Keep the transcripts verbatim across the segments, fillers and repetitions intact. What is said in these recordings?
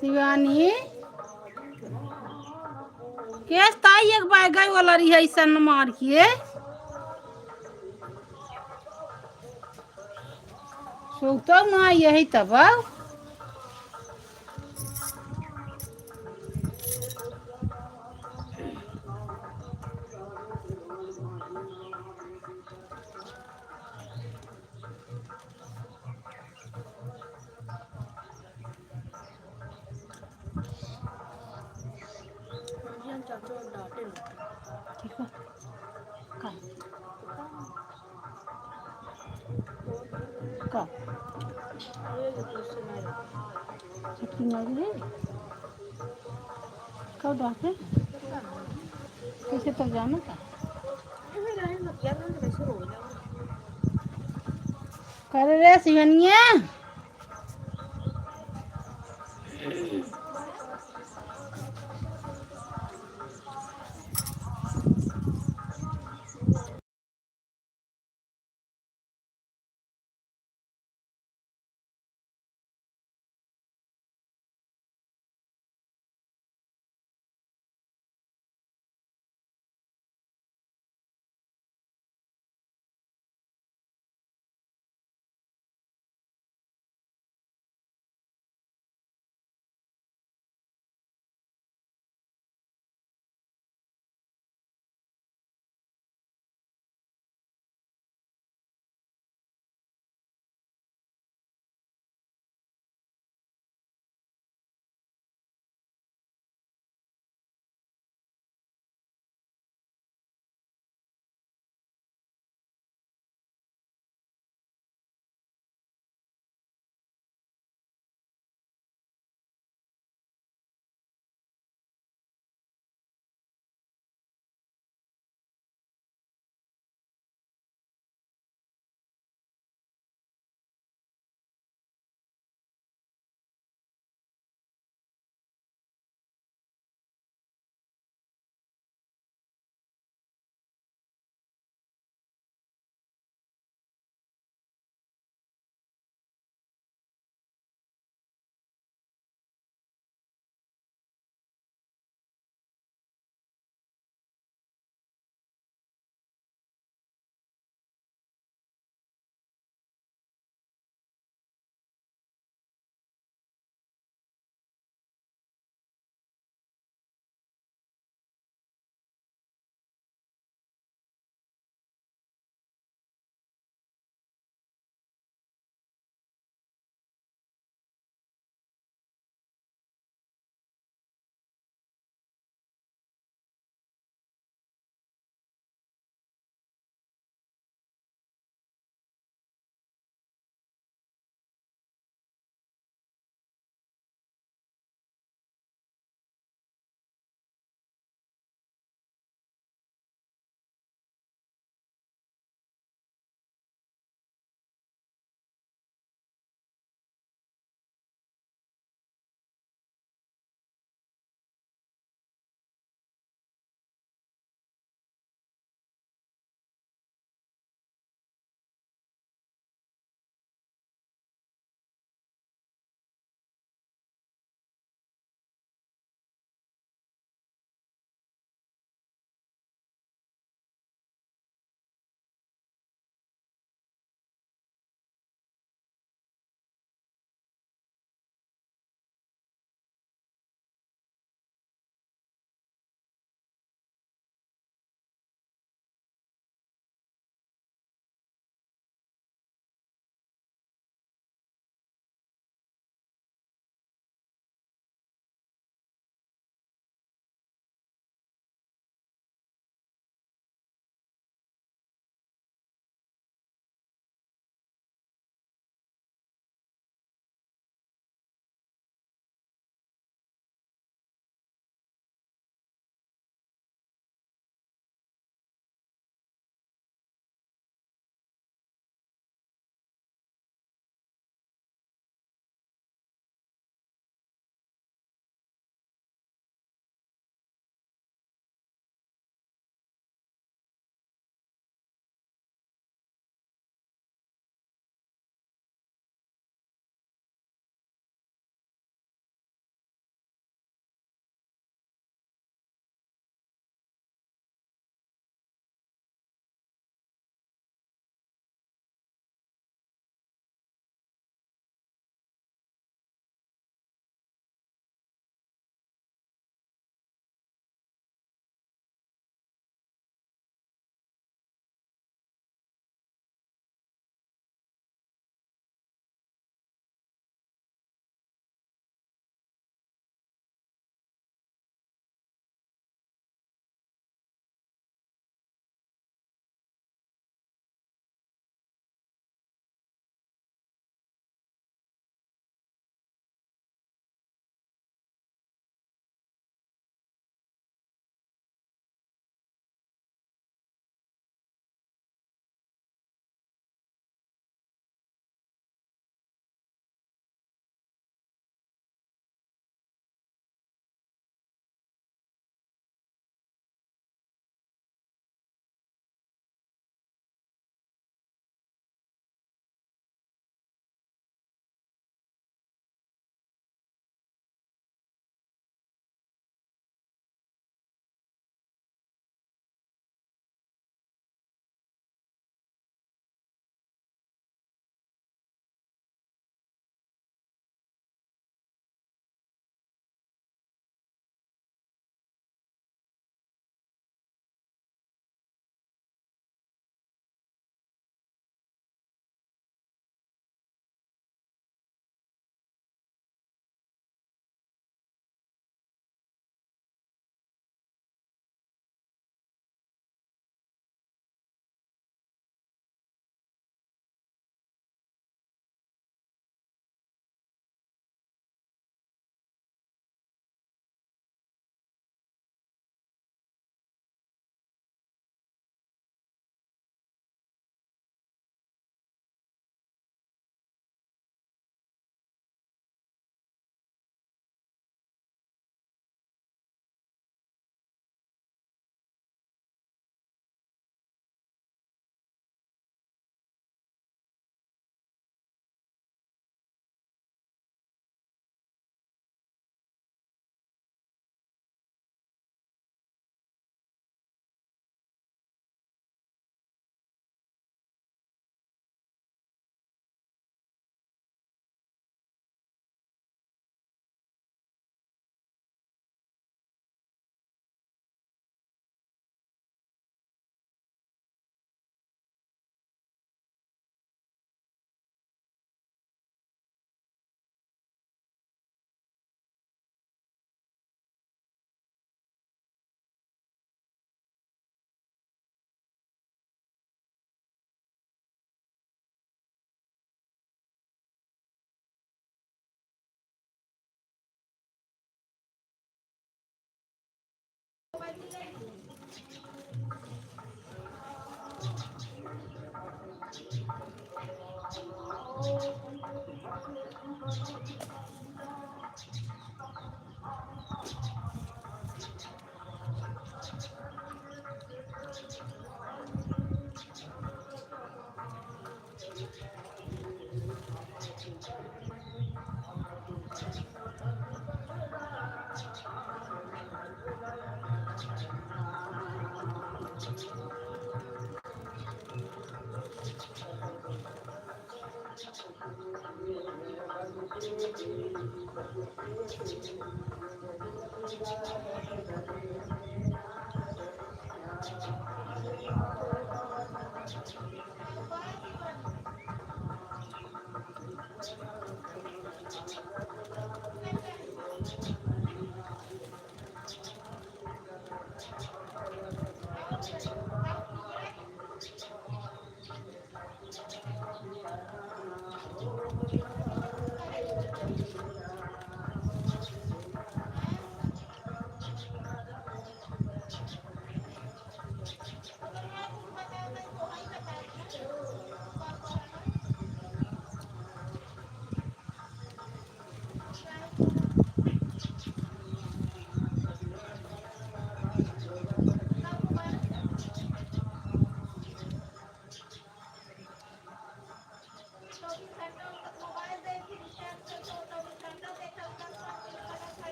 शिवानी, केस ताई एक बार गई वाला रही है ऐसा न मार के। सोतौ ना यही तब। ठीक है। का? का? छुटकी मारी रे। कब डांटे? कैसे तक जाना था? करे रे सिवनिया।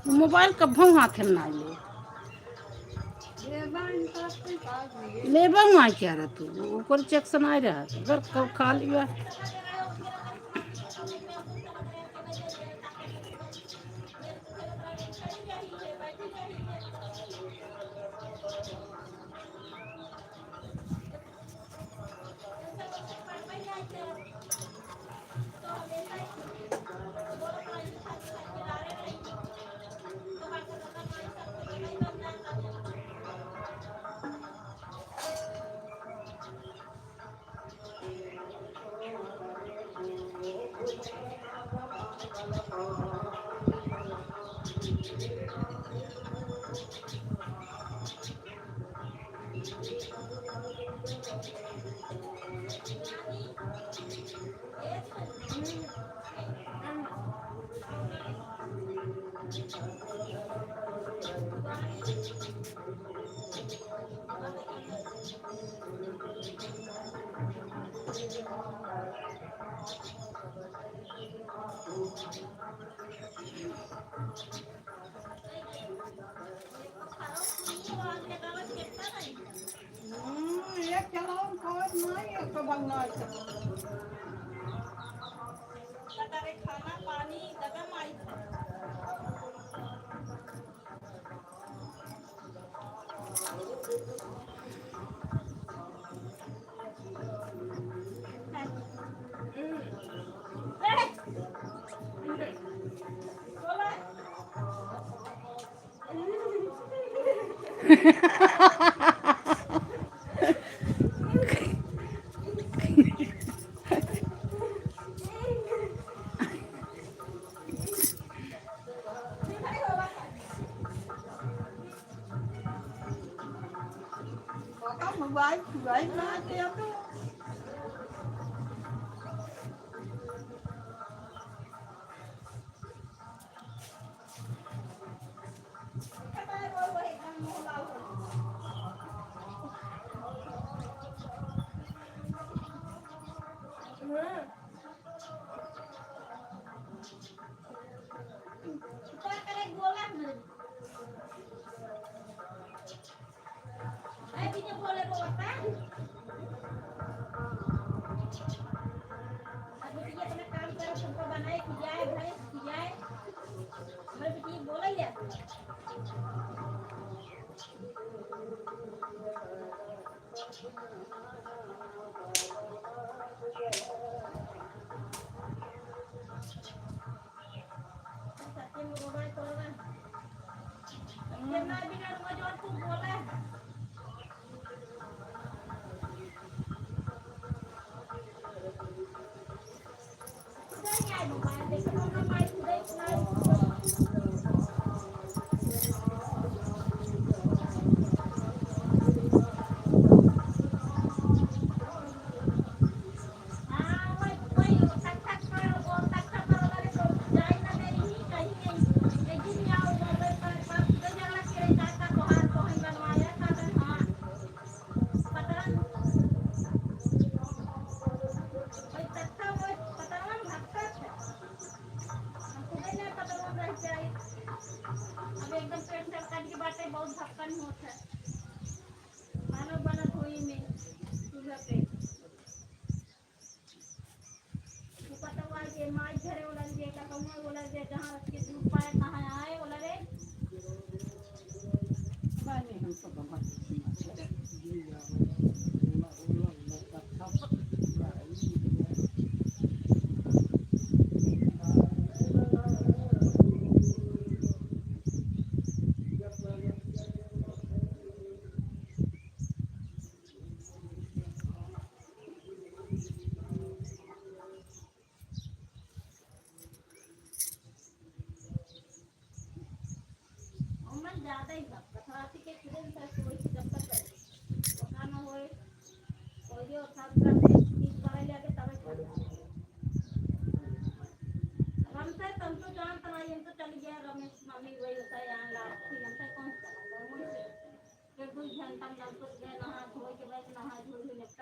मोबाइल कभौ हाथे में ना ले। लेबा हुआ क्या रह तू? ओकर चेक से ना रह। अगर क-, खा लिया। हम्म, एक चलाओ, कोई नहीं, एक तो बंगाल से। खाना पानी दगा माई। मोबाइल, मोबाइल ना दे तो।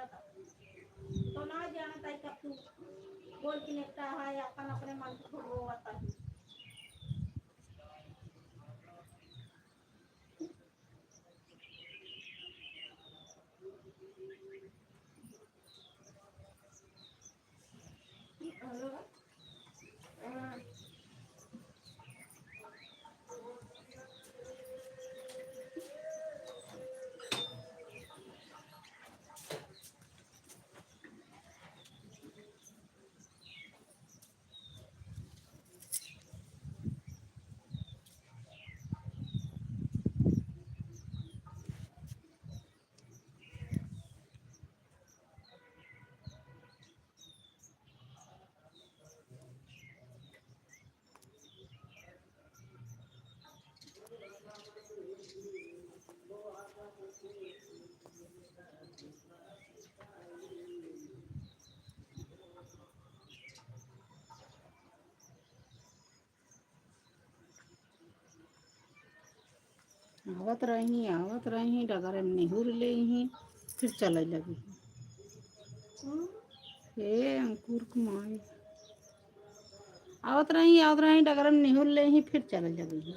तो ना जाना ताई कब तू बोल के निपटा है, अपन अपने मन से खूब रोवत है। आवत रही, आवत रही, डगरे में निहुर लेइहीं, फिर चले लगी। ए अंकुर के माई। आवत रही, आवत रही, डगरे में निहुर लेइहीं, फिर चले लगी।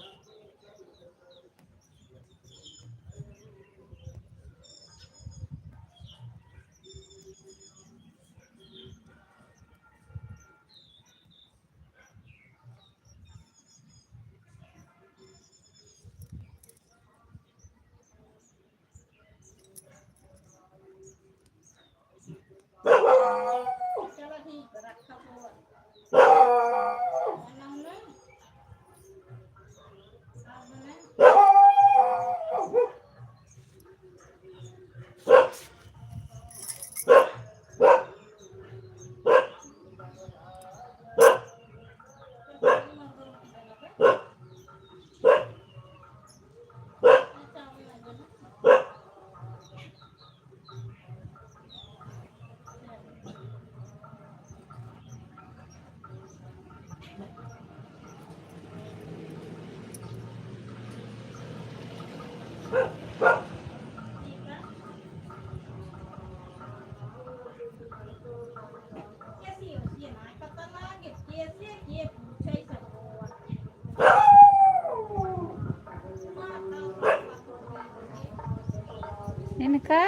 इनका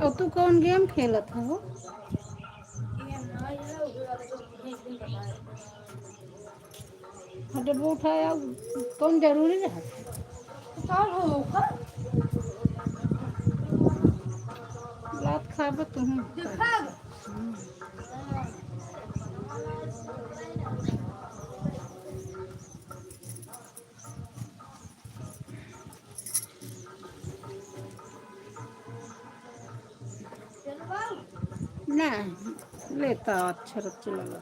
और तू कौन गेम खेलत हो? हटे, वो उठाया, कौन जरूरी रहा? लात खाबे तुहूँ। ना, लेता अच्छा रच्चू लगा।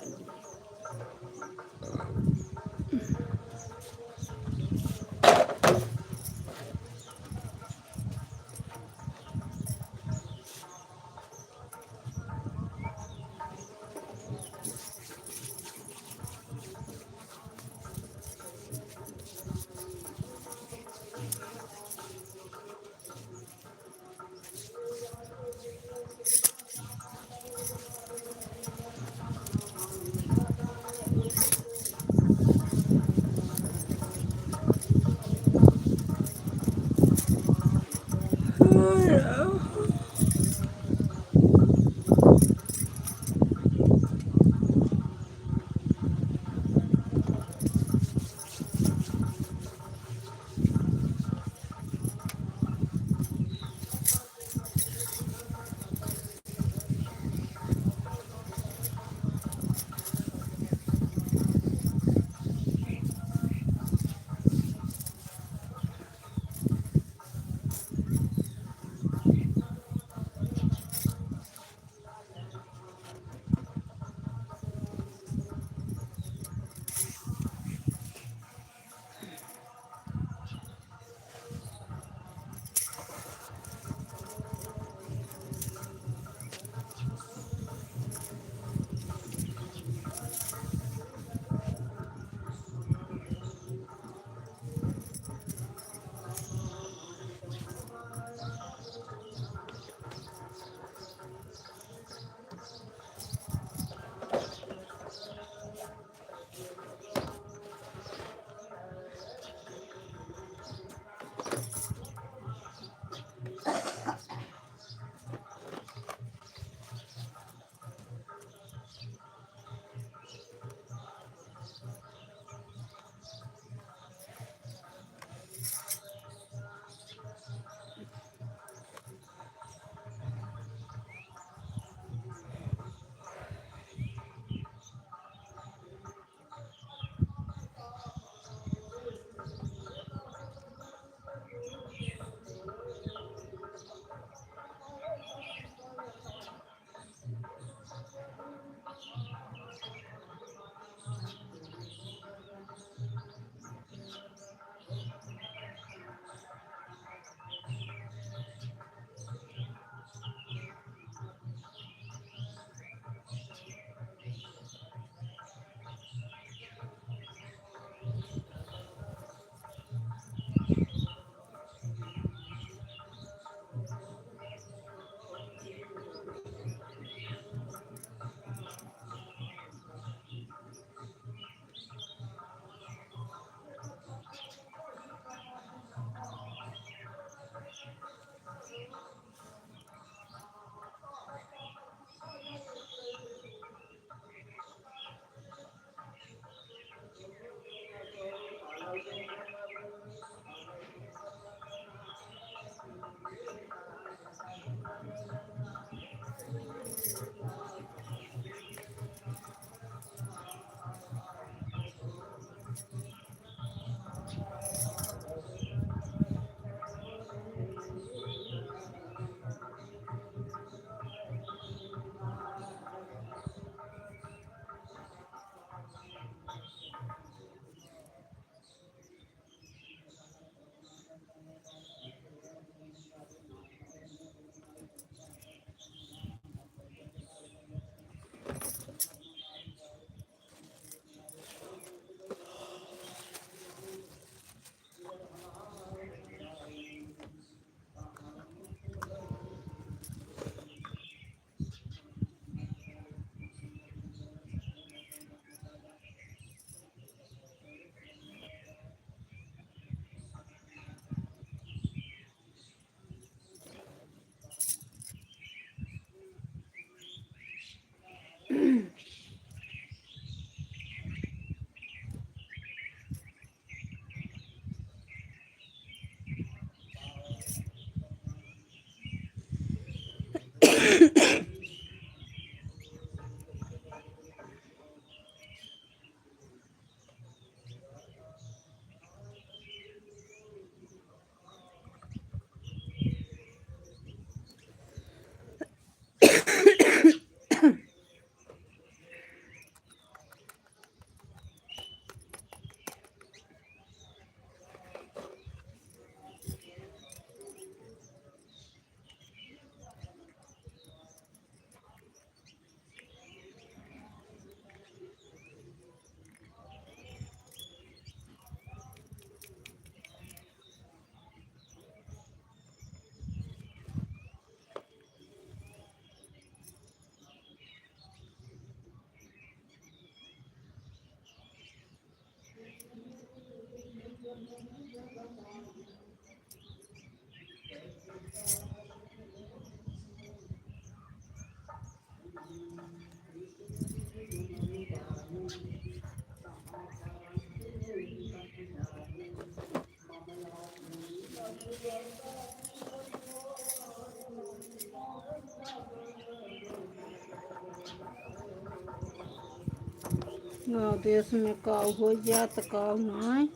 गाँव देश में काऊ होइ जात, काऊ नाई।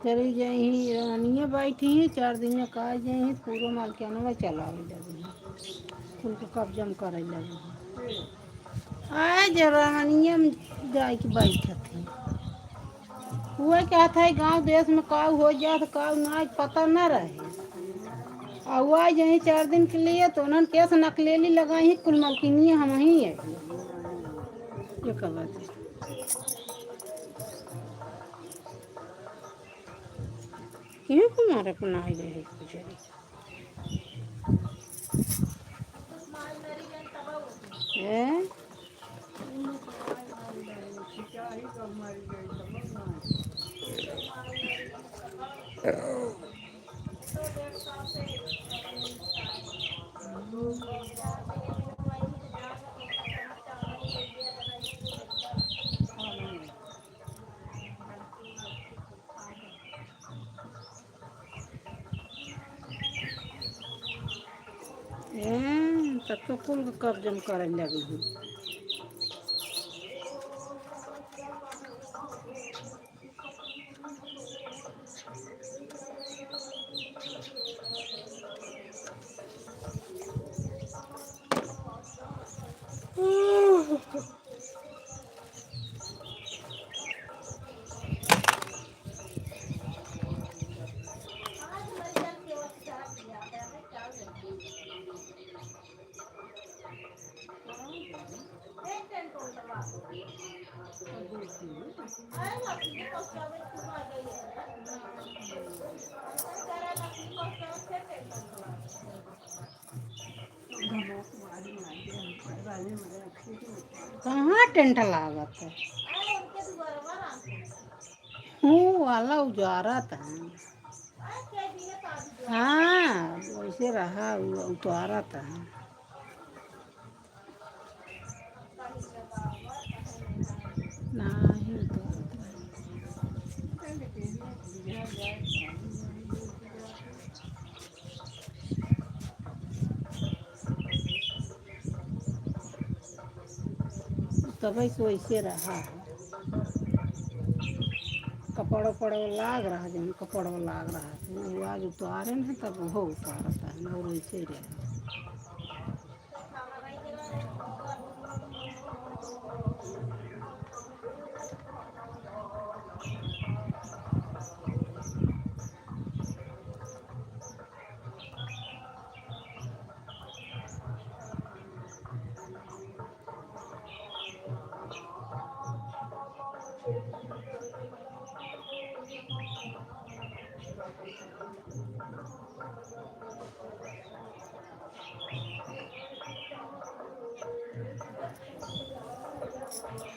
चली जाई ही, रानिया बैठी ही, चार दिन में का जाई ही, पूरा मालकिनवा चलावे लगी ही, उनको कब्जा में करे लगी ही। आज रानिया में जाए के बैठत है। हुआ क्या था, गाँव देश में काऊ होइ जात, काऊ नाई, पता न रहे। आ हुआ यहीं चार दिन के लिए, तो उन्होंने केस नकलेली लगाई, कुल मलकिनिया हम ही है। ये का बात है? क्यों कुमार अपना ही रहे कुछ? हैं? हैं, तब तो कुल कब्जन करे लगी हूँ। कहाँ टेंट लागत है? वो वाला उजारत है। हाँ, वैसे रहा, उ-, उतारत है। नाही उतारत है। तबै से वैसे रहा है। कपड़ा उपड़ा लाग रहा, जौन कपड़ा लाग रहा है, वो आज उतारे न, तब वो उतारता है, और वैसे ही रहे।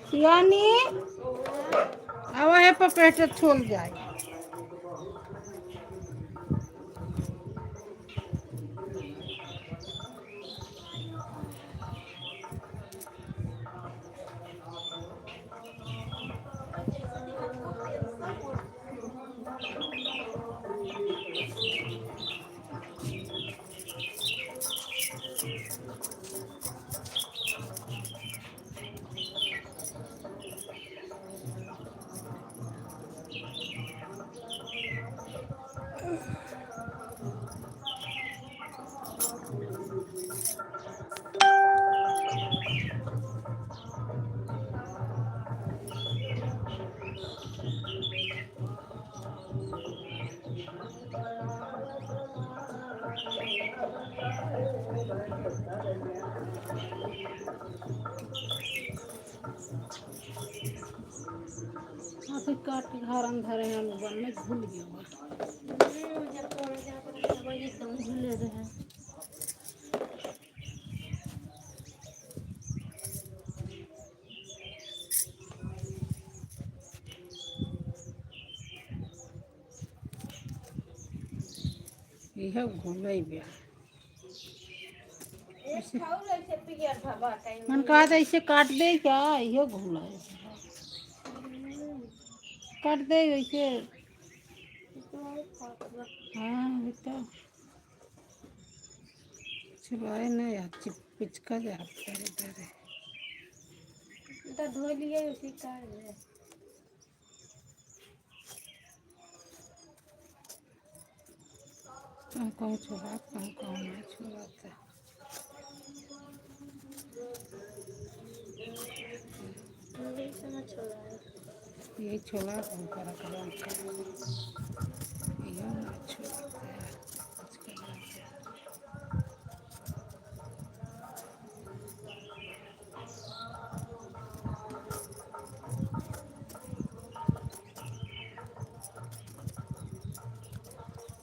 सियानी, आवा है पपेट छोल जाए। हाथी काट के घर अंधर है, हम बनने भूल गए। हम्म, जब तोड़े जात रहे, तब एकदम भूले रहे। इहे घूमे बा। ए, ऐसे खाऊ ले से पियर भवा कहीं। मन कहा था, इसे काट दे क्या? इहे घूमे। काट दे वैसे। हाँ, ये तो। छिपाए नहीं यार, चिप-, पिचका जा तेरे तेरे। तो धो लिए उसी का है। कौन कौन छुआ, कौन कौन ना छुआ था। यही सब ना छुआ है। यही छोला हम करा करा का। यही ना छोला।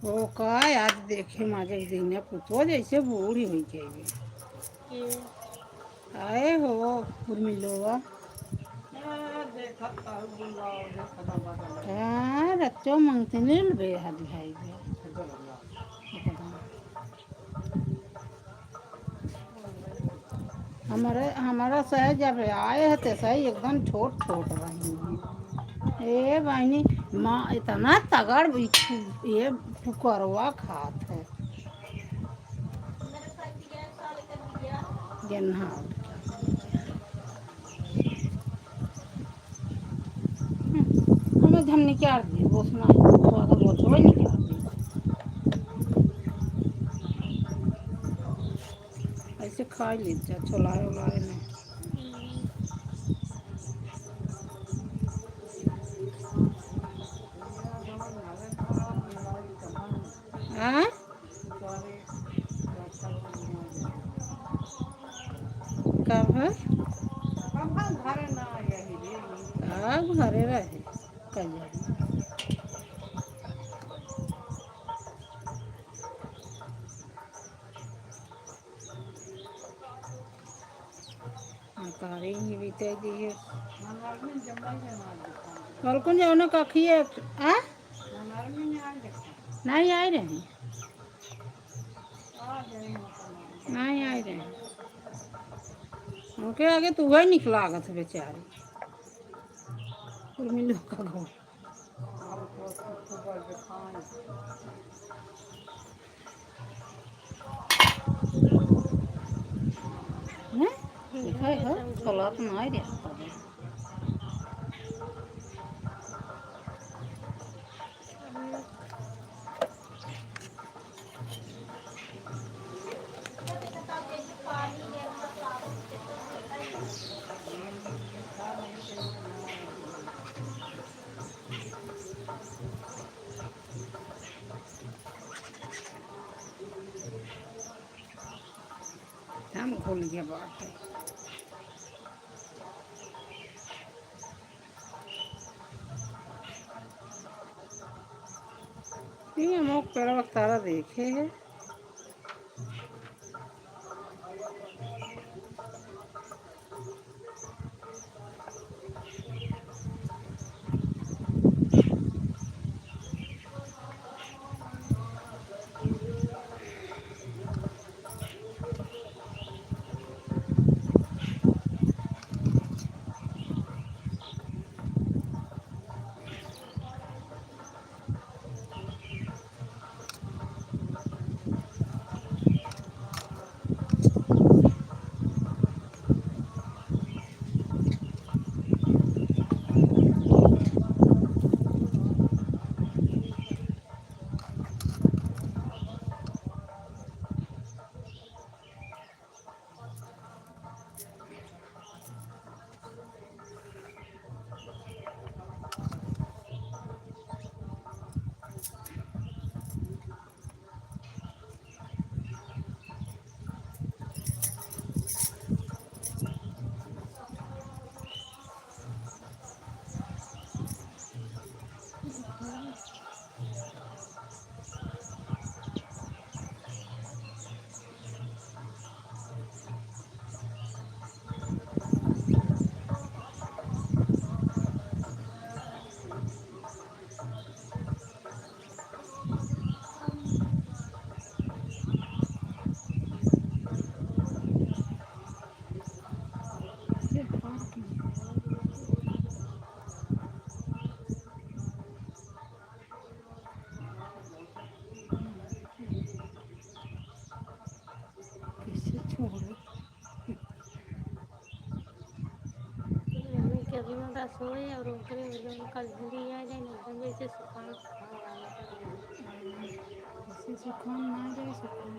ओ का, आज देखे माजे एक दिन पुतवा जैसे बूढ़ी हुई जाएगी। के? आए हो, उर्मिलोवा। हाँ, देखत तारू बुलाओ, देखत बा बा। हाँ, रच्चो मंगते नील बे, हद भाई बे। एकदम। हमारे, हमारा सहे जब आए है, ते सहे एकदम छोट छोट रही। ए बहिनी, माँ इतना तगड़ बिच्छू, ये फुकरवा खात है। गेन्हा। हम्म, हमें धम निकाल दी, वो सुना, तो अगर वो छोड़ निकाल दी। ऐसे खा ली जा, छोलाए उलाए में। हाँ? कब है? अब घरे रहे, कल जाए। हाँ, तारे ही बीते दी है। मलकुन जौने कखिए, आ? नहीं आई रही। नहीं आई रही। उनके आगे तो वही निक लागत है बेचारी। उर्मिलो का घर। हैं? दिखाई हो? चला तो नहीं रहता है। हम घुल गया बाटे। ये हम लोग पेड़वा के तारा देखे है। सोए और ओकरे वजह में कल भी आ जाए, एकदम जैसे सुखान सुखान वाला। जैसे सुखान ना जाए, सुखान।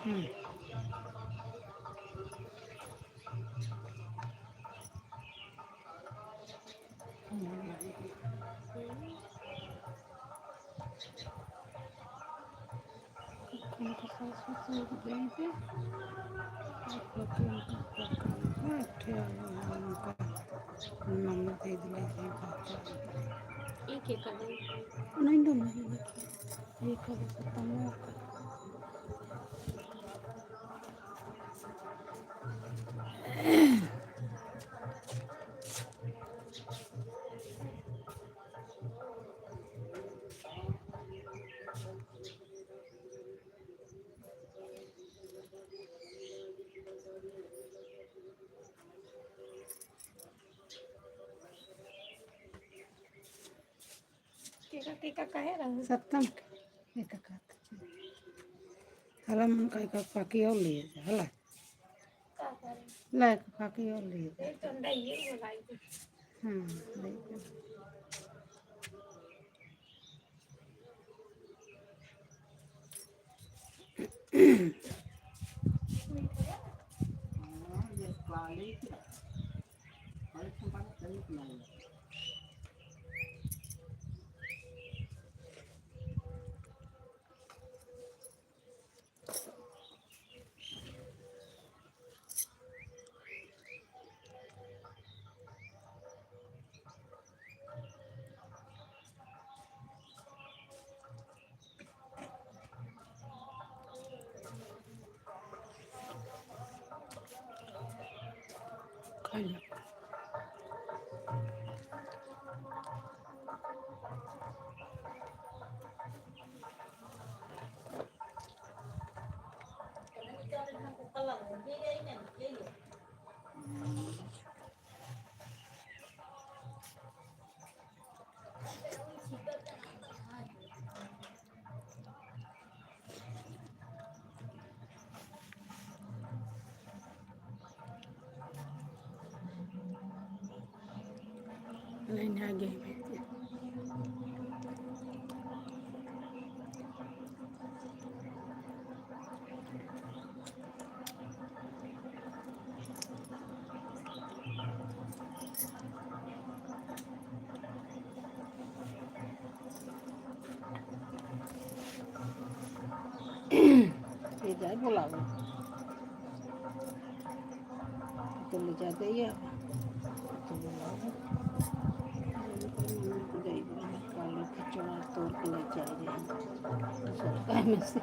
हम्म। उनका सास ससुर गए थे, और पति उनका पकड़ के बैठे हुए हैं, उनका नंबर दे दिया, ये बात है। एक एक कर दो। नहीं, दो नहीं, एक कर दो, खत्म हो। केका, केका कहे रहू? सत्तम के, केका कहत। हला मन का एक फाकी और लिए जा, हला। का करे? ला, एक फाकी और लिए जा। एक तो अंडा ये बोलाई। हाँ, ले जा। खा लिया। लाइन आ गई। ये जाए बोलावे। तो ले जाते ही है। तो बोलावे। काले खिचड़ा तोड़ के ले जा रहे हैं। दूसरा काम में से।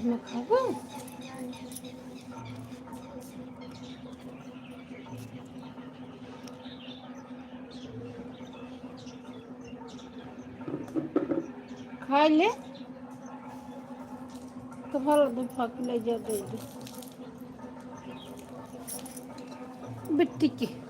में खाबो? खाइ ले। तो भला दे, फाकी ले जा, दे दे। बिट्टी के।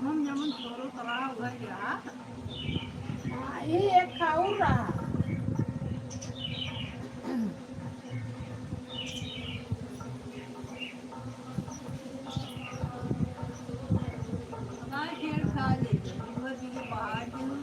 हम जमन छोरो तलाव गए रहा। हाँ, ये एक खाऊ रहा। काय खेल खा ले, वो भी बाहर के।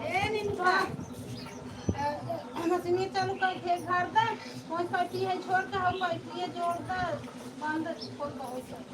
ए, निम्बा, अ, मशीन चालू करके घर दा, कौन पार्टी है छोड़ के हम पार्टी है जोड़ दा, बंद खोल के होई सब।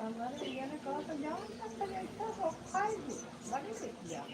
हमारे ये ने कहा तो जाओ, तब तक ऐसा तो खाई भी, बड़ी बिटिया।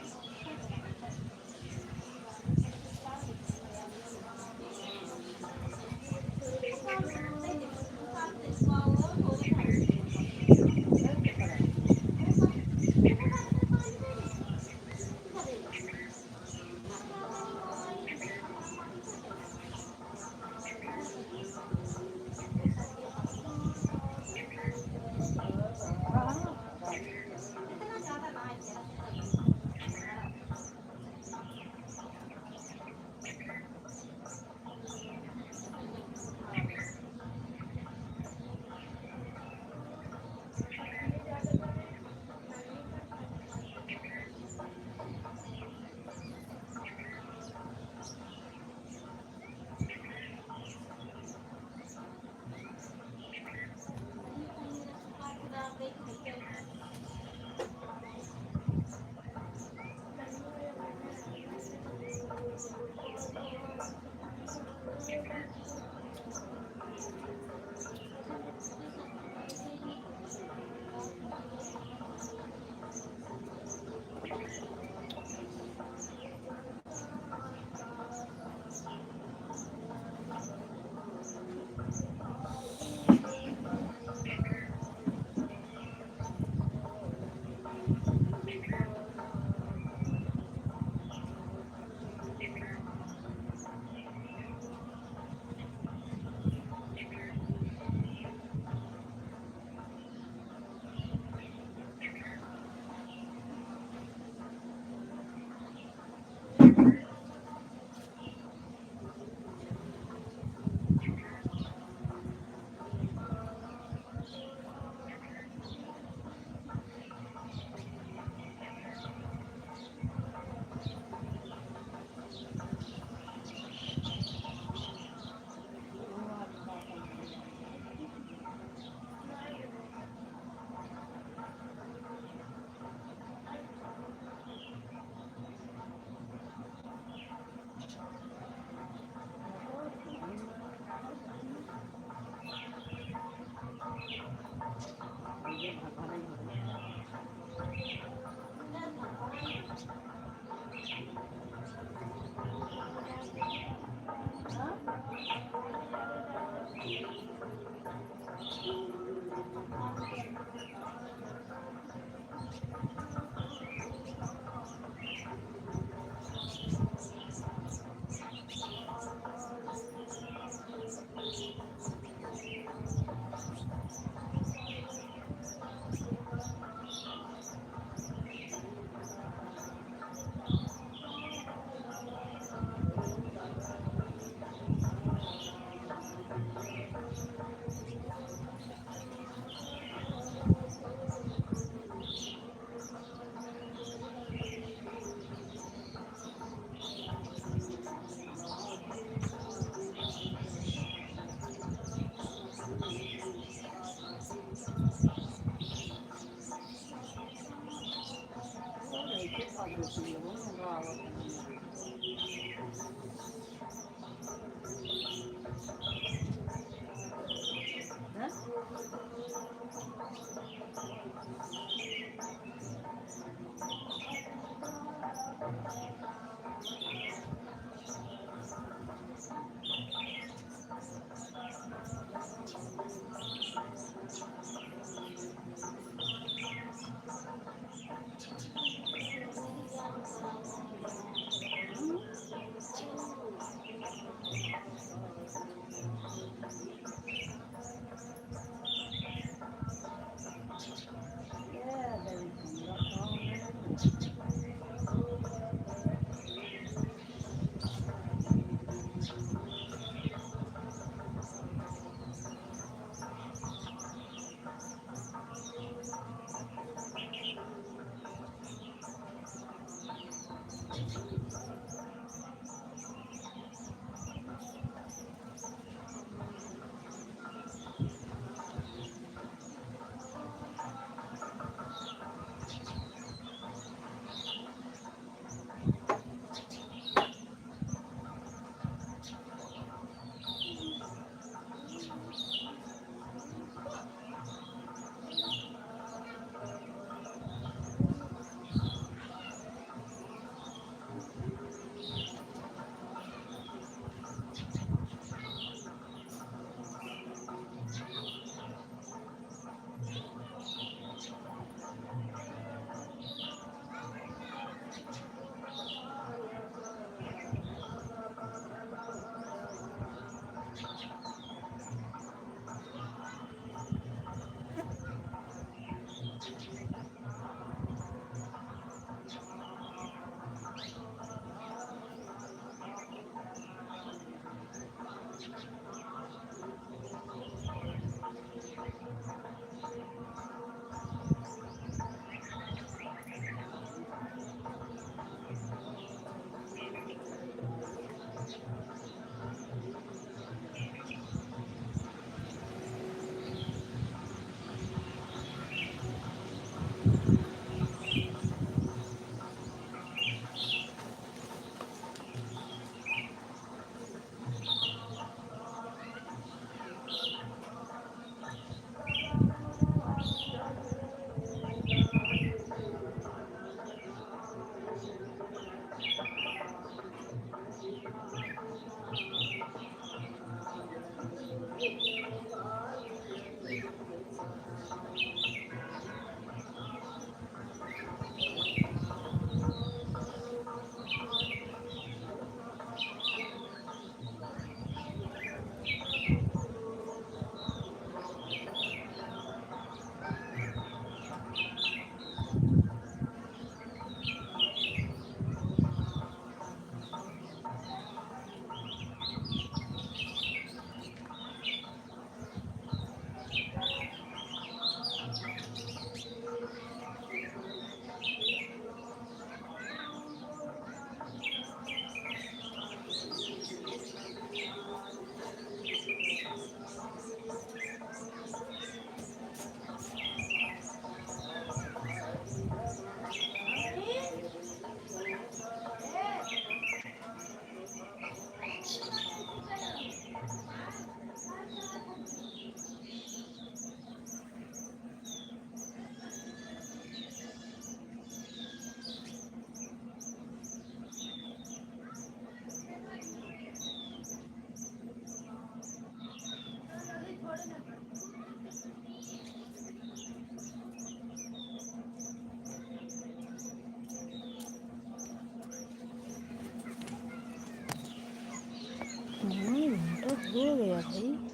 हो गया भाई।